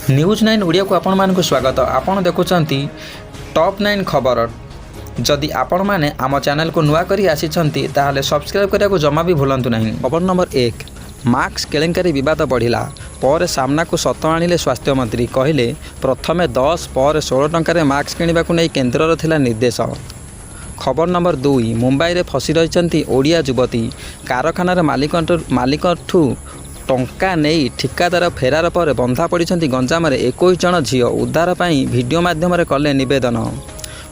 News 9 ଓଡ଼ିଆକୁ ଆପଣମାନଙ୍କୁ ସ୍ୱାଗତ। ଆପଣ ଦେଖୁଛନ୍ତି ଟପ୍ 9 ଖବର। ଯଦି ଆପଣମାନେ ଆମ ଚ୍ୟାନେଲକୁ ନୂଆ କରି ଆସିଛନ୍ତି, ତାହେଲେ ସବସ୍କ୍ରାଇବ୍ କରିବାକୁ ଜମା ବି ଭୁଲନ୍ତୁ ନାହିଁ। ଖବର ନମ୍ବର 1, ମାସ୍କ କେଳେଙ୍କାରୀ ବିବାଦ ବଢ଼ିଲା ପରେ ସାମ୍ନାକୁ ସତ ଆଣିଲେ ସ୍ୱାସ୍ଥ୍ୟମନ୍ତ୍ରୀ। କହିଲେ, ପ୍ରଥମେ 10 ପରେ 16 ଟଙ୍କାରେ ମାସ୍କ କିଣିବାକୁ ନେଇ କେନ୍ଦ୍ରର ଥିଲା ନିର୍ଦ୍ଦେଶ। ଖବର ନମ୍ବର 2, ମୁମ୍ବାଇରେ ଫସି ରହିଛନ୍ତି ଓଡ଼ିଆ ଯୁବତୀ। କାରଖାନାର ମାଲିକଠୁ ଟଙ୍କା ନେଇ ଠିକାଦାର ଫେରାର ପରେ ବନ୍ଧା ପଡ଼ିଛନ୍ତି ଗଞ୍ଜାମରେ 21 ଜଣ ଝିଅ। ଉଦ୍ଧାର ପାଇଁ ଭିଡ଼ିଓ ମାଧ୍ୟମରେ କଲେ ନିବେଦନ।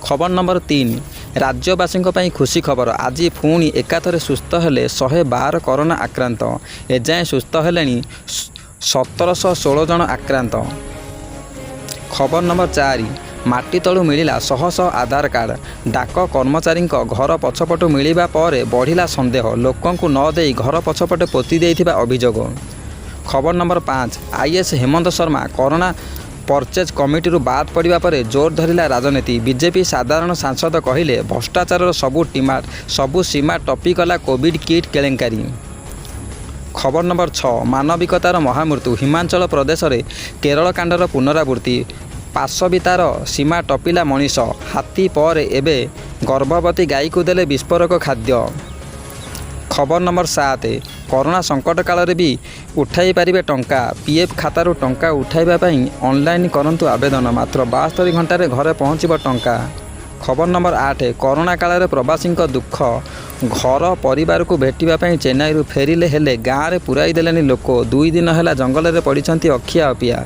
ଖବର ନମ୍ବର 3, ରାଜ୍ୟବାସୀଙ୍କ ପାଇଁ ଖୁସି ଖବର। ଆଜି ପୁଣି ଏକାଥରେ ସୁସ୍ଥ ହେଲେ 112 କରୋନା ଆକ୍ରାନ୍ତ। ଏଯାଏଁ ସୁସ୍ଥ ହେଲେଣି 1716 ଜଣ ଆକ୍ରାନ୍ତ। ଖବର ନମ୍ବର 4, ମାଟି ତଳୁ ମିଳିଲା ଶହ ଶହ ଆଧାର କାର୍ଡ଼। ଡାକ କର୍ମଚାରୀଙ୍କ ଘର ପଛପଟୁ ମିଳିବା ପରେ ବଢ଼ିଲା ସନ୍ଦେହ। ଲୋକଙ୍କୁ ନ ଦେଇ ଘର ପଛପଟେ ପୋତି ଦେଇଥିବା ଅଭିଯୋଗ। ଖବର number 5, IAS Hemant Sharma corona purchase କମିଟିରୁ ବାଦ୍ ପଡ଼ିବା ପରେ ଜୋର ଧରିଲା ରାଜନୀତି। ବିଜେପି ସାଧାରଣ ସାଂସଦ କହିଲେ, ଭ୍ରଷ୍ଟାଚାରର ସବୁ ସୀମା ଟପିଗଲା କୋଭିଡ୍ କିଟ୍ କେଳେଙ୍କାରୀ। ଖବର ନମ୍ବର 6, ମାନବିକତାର ମହାମୃତ୍ୟୁ। ହିମାଚଳ ପ୍ରଦେଶରେ କେରଳ କାଣ୍ଡର ପୁନରାବୃତ୍ତି। ପାଶବିତାର ସୀମା ଟପିଲା ମଣିଷ। ହାତୀ ପରେ ଏବେ ଗର୍ଭବତୀ ଗାଈକୁ ଦେଲେ ବିସ୍ଫୋରକ ଖାଦ୍ୟ। ଖବର ନମ୍ବର 7, କରୋନା ସଙ୍କଟ କାଳରେ ବି ଉଠାଇ ପାରିବେ ଟଙ୍କା। ପିଏଫ୍ ଖାତାରୁ ଟଙ୍କା ଉଠାଇବା ପାଇଁ ଅନଲାଇନ୍ କରନ୍ତୁ ଆବେଦନ। ମାତ୍ର 72 ଘଣ୍ଟାରେ ଘରେ ପହଞ୍ଚିବ ଟଙ୍କା। ଖବର ନମ୍ବର 8, କରୋନା କାଳରେ ପ୍ରବାସୀଙ୍କ ଦୁଃଖ। ଘର ପରିବାରକୁ ଭେଟିବା ପାଇଁ ଚେନ୍ନାଇରୁ ଫେରିଲେ, ହେଲେ ଗାଁରେ ପୁରାଇ ଦେଲେନି ଲୋକ। 2 ଦିନ ହେଲା ଜଙ୍ଗଲରେ ପଡ଼ିଛନ୍ତି ଅଖିଆ ଅପିଆ।